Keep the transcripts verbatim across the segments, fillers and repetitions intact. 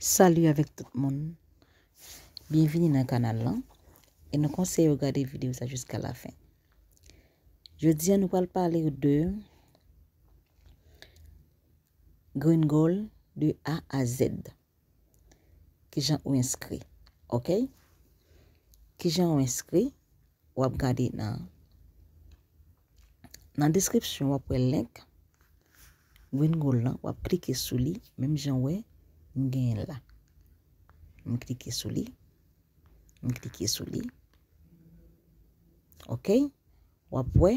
Salut avec tout moun. Byenvini nan kanal lan. E nou konseye w gade videyo sa jiska la fen. Jodi a nou pral pale w de Green Gold de A a Z. Kijan ou enskri, ok? Kijan ou enskri? W ap gade nan, nan deskripsyon, w ap wè link Green Gold lan, w ap klike sou li, menm jan w wè m genyen la. M klike sou li, m klike sou li. Ok? W ap wè,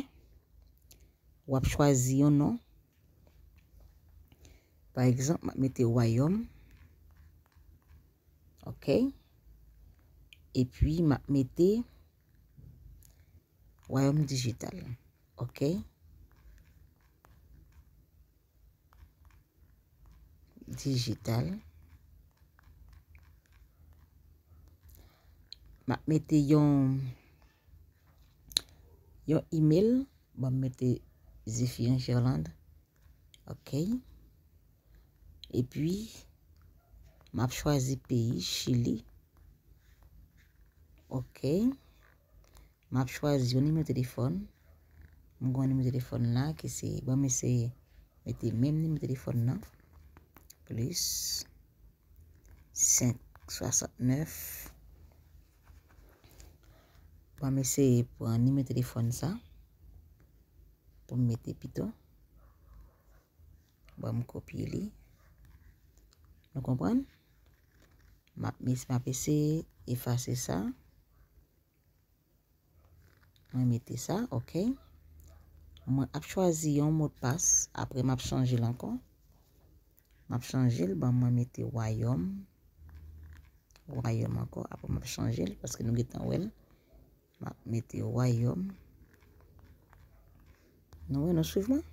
w ap chwazi yon non. Pa egzanp, m ap mete Wayòm. Ok? Epi, m ap mete Wayòm Dijital. Ok? Dijital. M ap mete yon, yon email. Bon, m mete Zephirin Gerland. Ok. Epi, m ap chwazi peyi, Chili. Ok. M ap chwazi yon nimewo telefòn. M gen yon nimewo telefòn la ki se, bon, m eseye mete menm nimewo telefòn nan. Plis senk swasantnèf. Bon, m eseye pran nimewo telefòn sa pou m mete pito. Bon, m kopye li. Nou konprann? M ap, m ap eseye efase sa. Mwen mete sa, ok. Mwen ap chwazi yon modpas, apre m ap chanje l ankò. M ap chanje l, bon, mwen mete Wayòm. Wayòm ankò, apre m ap chanje l, paske nou gentan wè l. M ap mete Wayòm. Nou wè, nou swiv mwen?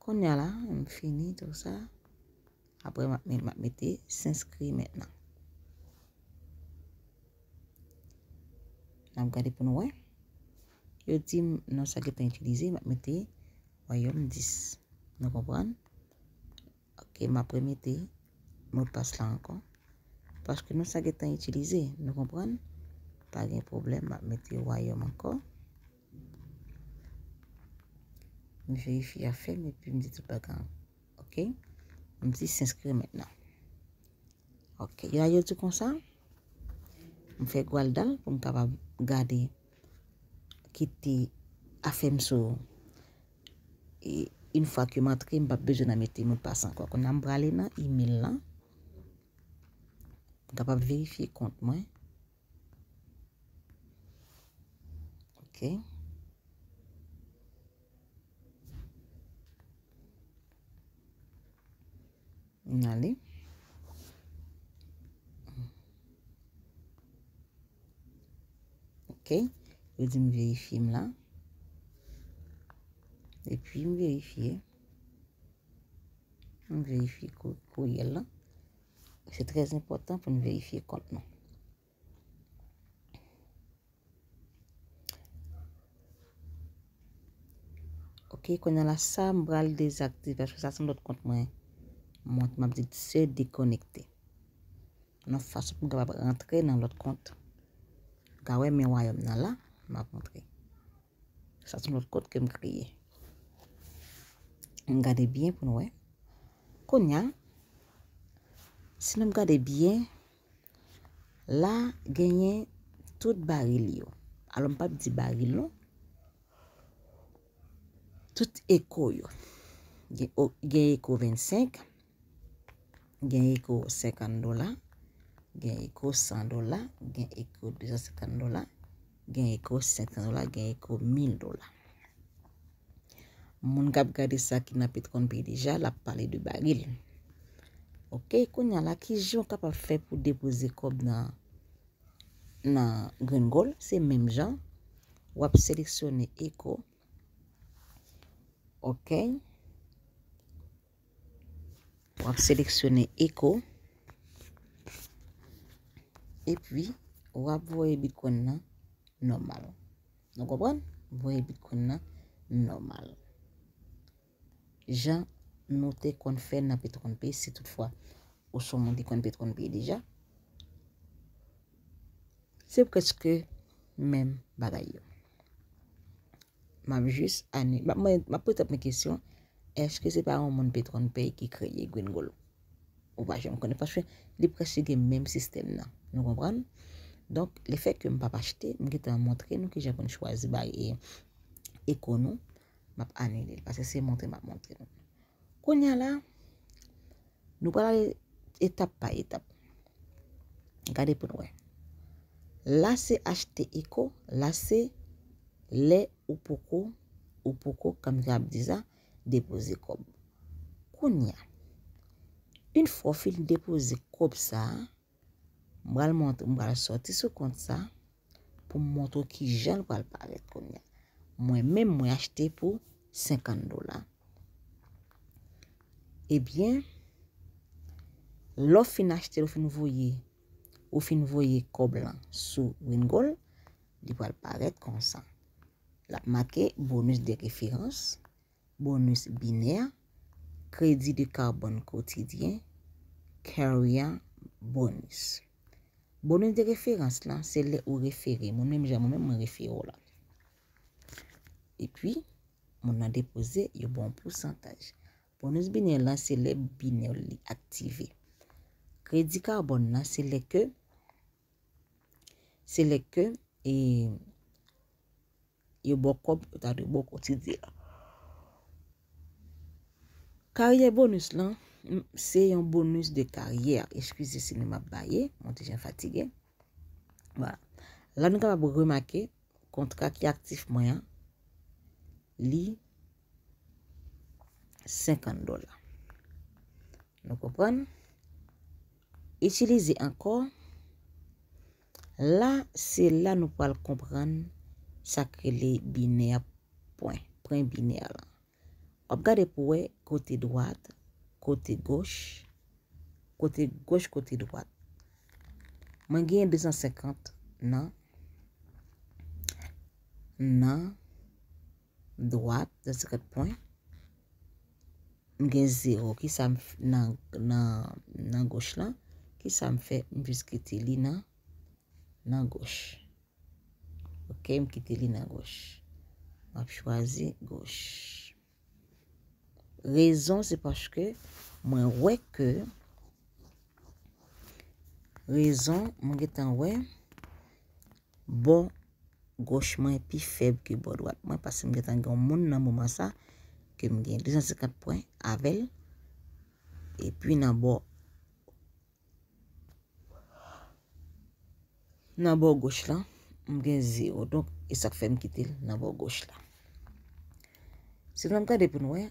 Kounye a la, m fini tou sa. Apre, m ap, m ap mete s'inscrire maintenant. N ap gade pou nou wè. Yo di m non sa gentan itilize, m ap mete Wayòm dis. Nou konprann? Ok, m ap remete modpas la ankò. Paske non sa gentan itilize, nou konprann? Pa gen pwoblèm, m ap mete Wayòm ankò. M verifye afè m epi m di tout bagay. Ok? M di s'inscrire maintenant. Ok, la yo di konsa. M fè gwal dal pou m kapab gade, kite afè m sou. E yon fwa ke m antre, m p ap bezwen nan mete modpas ankò. Kounye a m prale nan email lan. M kapab verifye kont mwen. Ok. M ale. Ok. Yo di m verifye m la. Epi m verifye. M verifye kou-, kouryèl lan. Se trè enpòtan pou n verifye kont nou. Ok, kounye a la sa, m pral dezaktive, paske sa se yon lòt kont mwen. Mwen, m ap di se dekonekte. Yon fason pou m kapab rantre nan lòt kont. Ou ka wè men Wayòm nan la, m ap montre. Sa se yon lòt kont ke m kreye. N gade byen pou nou wè. Kounye a, si nou gade byen, la genyen tout baril yo. Alò, m p ap di baril non. Tout eko yo. Gen o-, gen eko vennsenk, gen eko senkant dola, gen eko san dola, gen eko de san senkant dola, gen eko senk san dola, gen eko mil dola. Moun k ap gade sa ki nan Petronpay deja, l ap pale de baril. Ok, kounye a la, kijan w kapab fè pou depoze kòb nan, nan Green Gold? Se menm jan, w ap seleksyone eko. Ok. W ap seleksyone eko. Epi, w ap voye Bitcoin nan nòmal. Nou konprann? Voye Bitcoin nan nòmal. Jan nou te konn fè nan Petronpay, si toutfwa oswa moun ki konn Petron Pay deja, se prèske menm bagay yo. M ap jis ane, m ap mande, m ap poze tèt mwen kesyon, èske se pa yon moun Petron Pay ki kreye Green Gold? Ou pa janm konnen, paske li prèske gen menm sistèm nan. Nou konprann? Donk, lefètke m p ap achte, m gentan montre nou kijan pou n chwazi bay e, eko nou. M ap anile l, paske se montre m ap montre nou. Kounye a la, nou pral ale etap pa etap. Gade pou n wè. La se achte eko, la se lè ou poko, ou poko, kòm yo ap di sa, depoze kòb. Kounye a, yon fwa w fin depoze kòb sa a, m pral montre, m pral sòti sou kont sa pou m montre w kijan l pral parèt kounye a. Mwen menm, mwen achte pou senkant dola. Ebyen, lè w fin achte l, ou fin voye, ou fin voye kòb lan sou Green Gold, li pral parèt konsa. L ap make bonus de referans, bonus binè, kredi de karbòn kotidyen, carrier bonus. Bonus de referans lan, se lè ou refere, mwen menm jan mwen menm mwen refere w la. Epi, moun nan depoze, yo ba w yon pousantaj. Bonus binè lan, se lè binè li aktive. Kredi karbòn nan, se lè ke, se lè ke, e, yo ba w kòb, yo ta dwe ba w kotidyen an. Karyè bonus lan, m, se yon bonus de karyè. Eskize si nou m ap baye, mwen te jan fatige. Vwala. La nou kapab remake kontra ki aktif mwen an, li senkant dola. Nou konprann? Itilize ankò. La, se la nou pral konprann sa k rele binè pwen, pwen binè lan. W ap gade pou wè kote dwat, kote goch, kote goch, kote dwat. Mwen genyen de san senkant nan, nan dwat, de san senkant pwen. M gen zewo. Kisa m f-, nan, nan, nan goch lan? Kisa m fè? M jis kite li nan, nan goch. Ok, m kite li nan goch. M ap chwazi goch. Rezon, se paske mwen wè ke, rezon, mwen gentan wè, bò goch mwen pi fèb ke bò dwat mwen, paske m gentan gen yon moun nan moman sa, ke m gen de san senkant pwen avè l, epi nan bò Nan bò goch lan, m gen zewo. Donk, e sa k fè m kite l nan bò goch la. Si n ap gade pou n wè,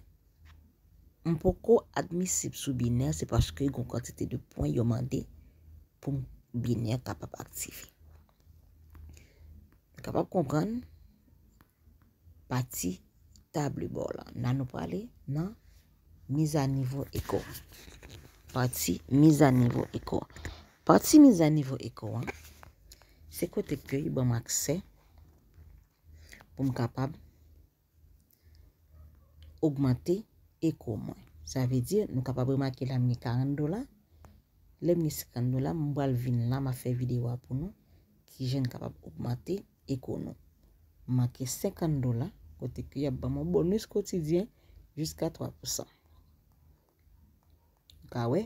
m poko admisib sou binè, se paske gen yon kantite de pwen yo mande pou m binè kapab aktive. Nou kapab konprann pati tablebò lan. La nou prale nan mizanivo eko. Pati mizanivo eko. Pati mizanivo eko an, se kote ke yo ban m aksè pou m kapab ogmante eko mwen. Sa vle di, nou kapab remake la m gen karant dola. Lè m gen senkant dola, m pral vin la, m ap fè videyo a pou nou. Kijan n kapab ogmante eko nou. M make senkant dola, kote ke y ap ban m yon bonus kotidyen jiska twa pousan. Ou ka wè?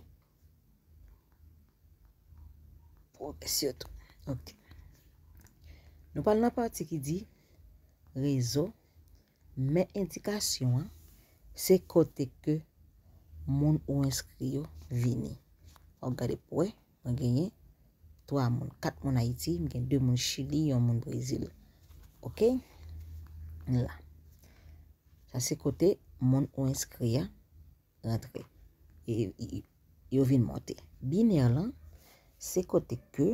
Pwogrè sitou. Ok. Nou pral nan pati ki di rezo, men endikasyon an, se kote ke moun ou enskri yo vini. W ap gade pou wè, mwen genyen twa moun, kat moun Ayiti, m gen de moun Chili, yon moun Brezil. Ok? La. Sa se kote moun ou enskri a rantre. E, e, yo vin monte. Binè lan, se kote ke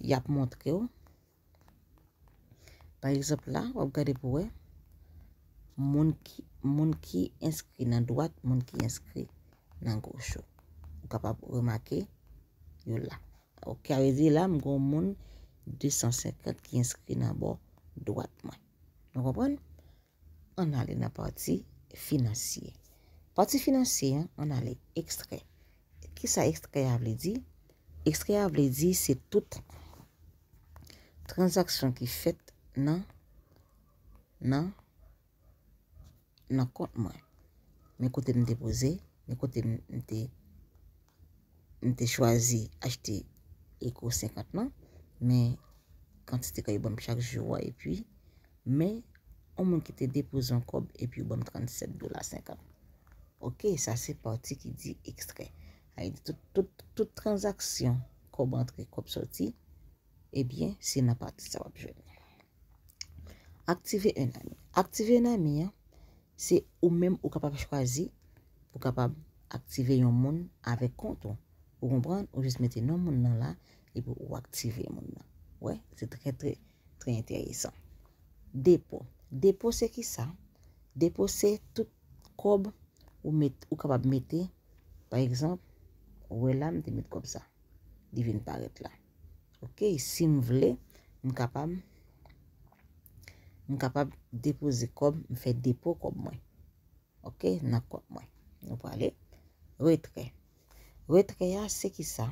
y ap montre w. Pa egzanp la, w ap gade pou wè moun ki, moun ki enskri nan dwat, moun ki enskri nan goch yo. Ou kapab remake yo la. Ok, sa vle di la, m gen yon moun de san senkant ki enskri nan bò dwat mwen. Nou konprann? Ann ale nan pati finansye. Pati finansye an, ann ale ekstrè. Kisa ekstrè a vle di? Ekstrè a vle di se tout tranzaksyon ki fèt nan, nan, nan kont mwen. Men kote m depoze, men kote m, m te, m te chwazi achte Eco senkant lan, men kantite ke yo ban m chak jou a, epi, men yon moun ki te depoze yon kòb, epi yo ban m trannsèt dola senkant. Oke, sa se pati ki di ekstrè. Sa vle di tout, tout, tout tranzaksyon, kòb antre, kòb sòti, ebyen, se nan pati sa w ap jwenn. Aktive un ami. Aktive un ami an, se ou menm ou kapab chwazi pou kapab aktive yon moun avèk kont ou. Ou konprann? Ou jis mete non moun nan la, epi ou aktive moun nan. Wè, se trè, trè, trè enteresan. Depo. Depo se kisa? Depo se tout kòb ou met, ou kapab mete, pa egzanp, ou wè la, m te met kòb sa. Li vin parèt la. Oke, si m vle, m kapab, m kapab depoze kòb, m fè depo kòb mwen. Oke, nan kont mwen. Nou prale. Retrè. Retrè a, se kisa?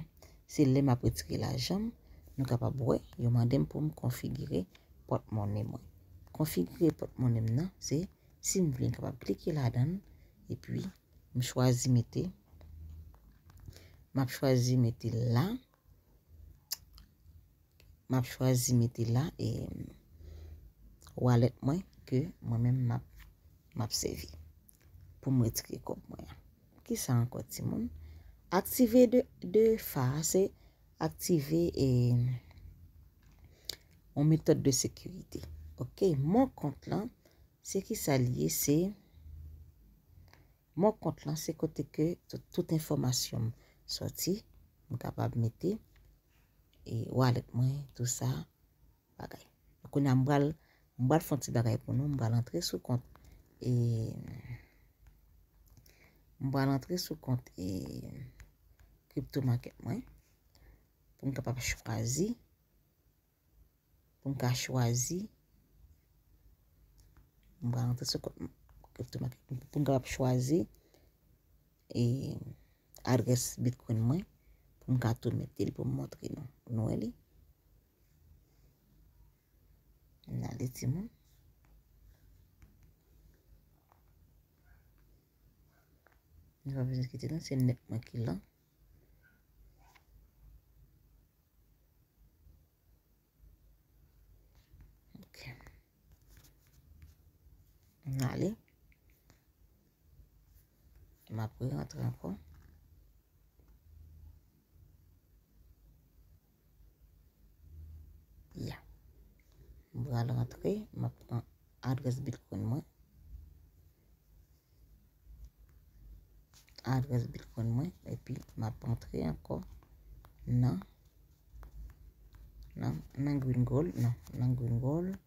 Se lè m ap retire lajan m, nou kapab wè, yo mande m pou m konfigire pòtmonnen mwen. Konfigire pòtmonnen m nan, se si m vle, m kapab klike ladan l, epi m chwazi mete, m ap chwazi mete la, m ap chwazi mete la, e wallet mwen ke mwen menm m ap, m ap sèvi pou m retire kòb mwen an. Kisa ankò, timoun? Aktive de, de fa, se aktive, e, yon metòd de sekirite. Oke, mon kont lan, se kisa l ye? Se, mon kont lan, se kote ke tout, tout enfòmasyon m sòti, m kapab mete, e, wallet mwen, tou sa, bagay. Kounye a, m pral, m pral fè yon ti bagay pou nou, m pral antre sou kont, e, m pral antre sou kont, e, crypto market mwen, pou m kapab chwazi, pou m ka chwazi, m pral antre sou kont crypto market, pou m kapab chwazi, e, adrès Bitcoin mwen, pou m ka tou mete l pou m montre nou. Nou wè li? N ale, timoun. Nou pa bezwen kite non, se nèt mwen ki la. Ok. N ale. M ap re-rantre ankò. Ya. M pral rantre, m ap pran adrès Bitcoin mwen. Adrès Bitcoin mwen, epi m ap rantre ankò nan, nan, nan Green Gold, non, nan Green Gold.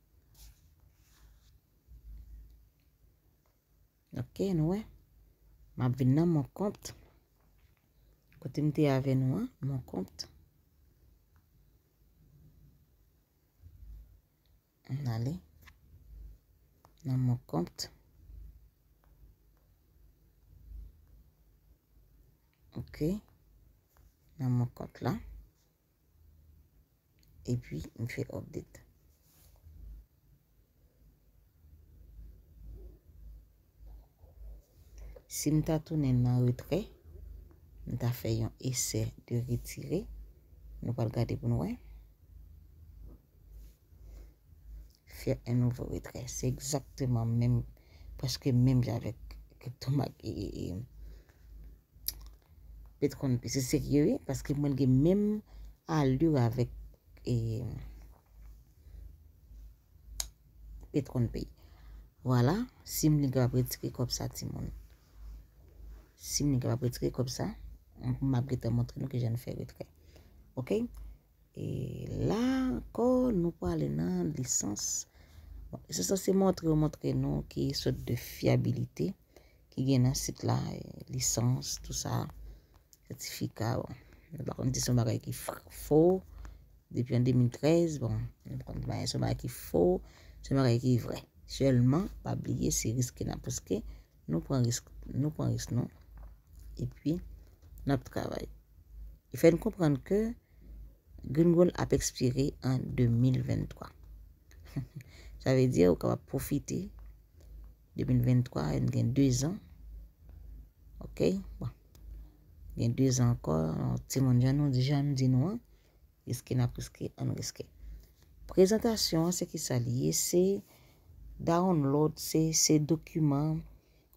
Ok, nou wè. M ap vin nan mon kont. Kote m te avè nou an, mon kont. M ale nan mon kont. Ok. Nan mon kont la. Epi, m fè update. Si m ta tounen nan retrè, m ta fè yon esè de retire. Nou pral gade pou nou wè. Fè un nouveau retrait. Se egzakteman menm, prèske menm jan avèk kripto mak-, e, e, e, Petcon Pay. Se serye, wi, paske mwen gen menm alur avèk, e, Petcon Pay. Vwala, si m li kapab retire kòb sa, timoun. Si m li kapab retire kòb sa, m ap gentan montre nou kijan n fè retrè. Ok? E la ankò, nou prale nan lisans. Bon, lisans lan se montre, montre nou ki sòt de fyabilite ki gen nan sit la, e, lisans, tou sa, sètifika, bon. Nou pa konn si se yon bagay ki f-, fo, depi an de mil trèz, bon, nou pa konn si se yon bagay ki fo, se yon bagay ki vrè. Sèlman, pa bliye, se riske n ap riske, nou pran risk, nou pran risk nou, epi n ap travay. Li fè n konprann ke Green Gold ap ekspire an de mil venntwa. Sa vle di, ou kapab pwofite de mil venntwa, n gen de zan. Ok? Bon. Gen de zan ankò, timoun, jan nou di, jan m di nou an, riske n ap riske, ann riske. Prezantasyon an, se ki sa li ye? Se download, se, se dokiman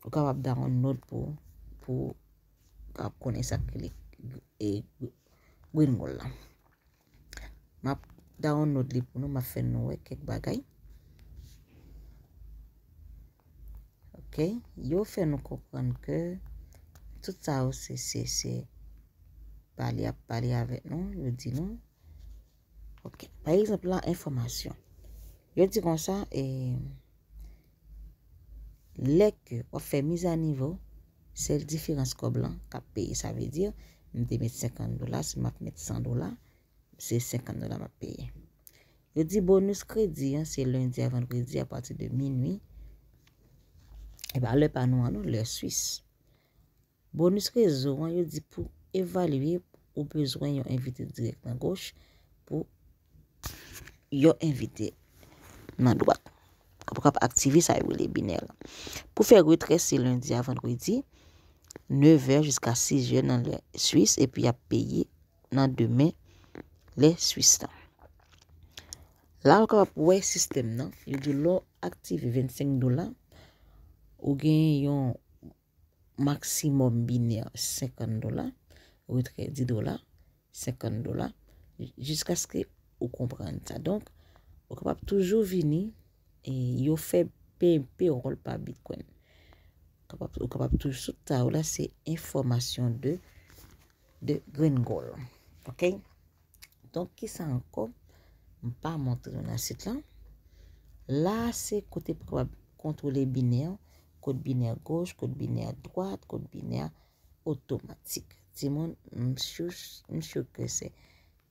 ou kapab download pou, pou kapab konnen sa k rele, e, Green Gold la. M ap download li pou nou, m ap fè nou wè kèk bagay. Ok, yo fè nou konprann ke tout sa yo se, se, se pale, ap pale avèk nou, yo di nou. Ok, pa egzanp la, enfòmasyon. Yo di konsa, e, lè ke w ap fè mizanivo, sèl diferans kòb lan k ap peye. Sa vle di, m te met senkant dola, si m ap met san dola, se senkant dola m ap peye. Yo di bonus kredi an, se lendi a vandredi apati de minui. Epi a lè pa nou an, non, lè Swis. Bonus rezo an, yo di pou evalye, ou bezwen yon envite dirèk nan goch pou yon envite nan dwat. Pou kab aktive sa yo rele binè la. Pou fè retrè, se lendi a vandredi, nevè jiska sizè nan lè Swis, epi y ap peye nan demen lè Swis la. La, ou kapab wè sistèm nan. Yo di lè w aktive vennsenk dola, ou gen yon maksimòm binè senkant dola, retrè dis dola, senkant dola, jiskaske ou konprann sa. Donk, ou kapab toujou vini, e yo fè pe-, payroll pa Bitcoin. Kapab, ou kapab toujou, tout sa yo la, se enfòmasyon de, de Green Gold. Ok? Donk, kisa ankò? M pa montre nou nan sit lan. La, se kote pou kapab kontwole binè, kòd binè goch, kòd binè dwat, kòd binè otomatik. Timoun, m sure, m sure ke se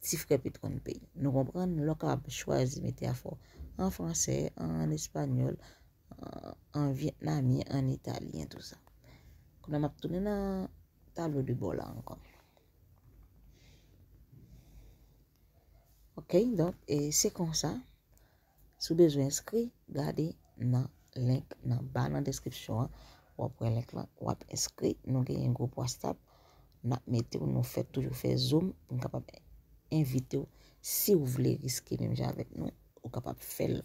ti frè Petronpay. Nou konprann, lè w kapab chwazi mete afè w an fransè, an espanyòl, an, an vyetnamyen, an italyen, tou sa. Kounye a m ap tounen nan tablo de bò la ankò. Ok, donk, e se konsa. Si w bezwen enskri, gade nan link nan ba nan deskripsyon an. W ap wè link lan, w ap enskri. Nou genyen gwoup WhatsApp. N ap mete w, nou fè, toujou fè Zoom pou n kapab envite w. Si w vle riske menm jan avèk nou, ou kapab fè l.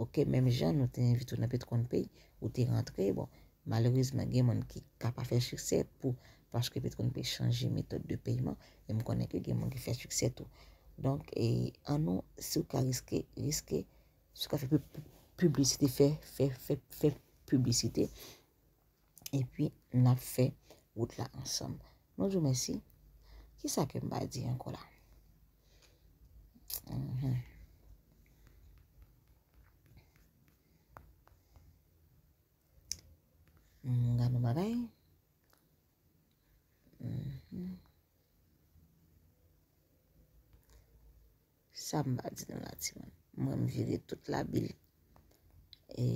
Ok, menm jan nou te envite w nan Petronpay, ou te rantre. Bon, malerezman, gen moun ki ka pa fè siksè pou, paske Petronpay chanje metòd de pèyman, e m konnen ke gen moun ki fè siksè tou. Donk, e, annou, si w ka riske, riske, si w ka fè pi-, pi-, piblisite, fè, fè, fè, fè piblisite, epi n ap fè wout la ansanm. Nou di w mèsi. Kisa ke m pa di ankò la? Mhm. M gade yon bagay. Mhm. Sa m pa di nou la, timoun. Mwen, m vire tout labil. E,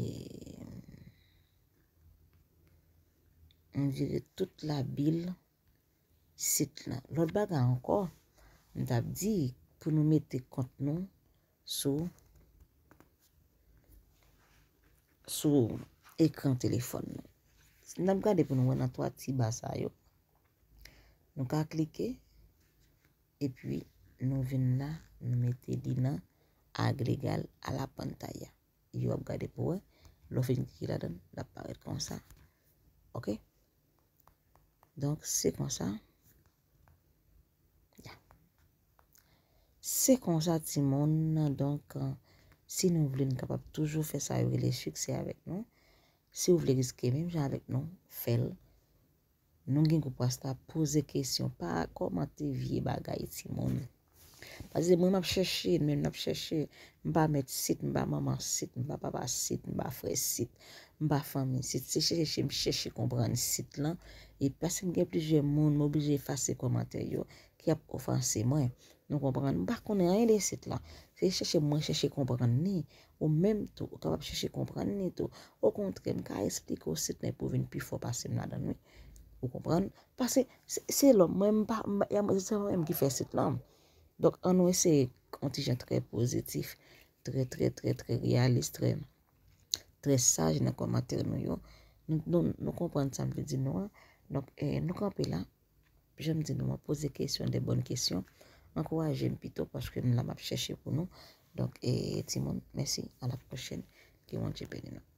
m vire tout labil sit lan. Lòt bagay ankò, m t ap di pou nou mete kont nou sou, sou ekran telefòn nou. N ap gade pou nou wè nan twa ti ba sa yo. Nou ka klike, epi nou vin la, nou mete li nan agregar a la pantalla. Yo ap gade pou wè. Lè w fin klike ladan l, l ap parèt konsa. Ok? Donk, se konsa. Ya. Se konsa, timoun. Donk, si nou vle, n kapab toujou fè sa yo rele siksè avèk nou. Si w vle riske menm jan avèk nou, fè l. Nou gen gwoup WhatsApp, poze kesyon, pa kòmante vye bagay, timoun. Paske mwen, m ap chèche, menm n ap chèche, m pa mèt sit, m pa manman sit, m pa papa sit, m pa frè sit, m pa fanmi sit. Se chèche, m chèche konprann sit lan. E paske m gen plizyè moun, m oblije efase kòmantè yo ki ap ofanse mwen. Nou konprann? M pa konnen anyen de sit lan. Se chèche mwen chèche konprann li. Ou menm tou, ou kapab chèche konprann li tou. Okontrè, m ka esplike w sit lan epi w vin pi fò pase m ladan l, wi. Ou konprann? Paske se lòm, mwen m pa, se mwen menm ki fè sit lan. Donk, ann nou eseye yon ti jan trè pozitif, trè, trè, trè, trè reyalis, trè, trè saj nan kòmantè nou yo. Nou, nou, nou konprann sa m vle di nou an. Donk, eh, nou kanpe la. Jan m di nou an, poze kesyon, de bòn kesyon. Ankouraje m pito paske m la m ap chèche pou nou. Donk, eh, timoun, mèsi. A la pwochèn. Ke Bondye beni nou.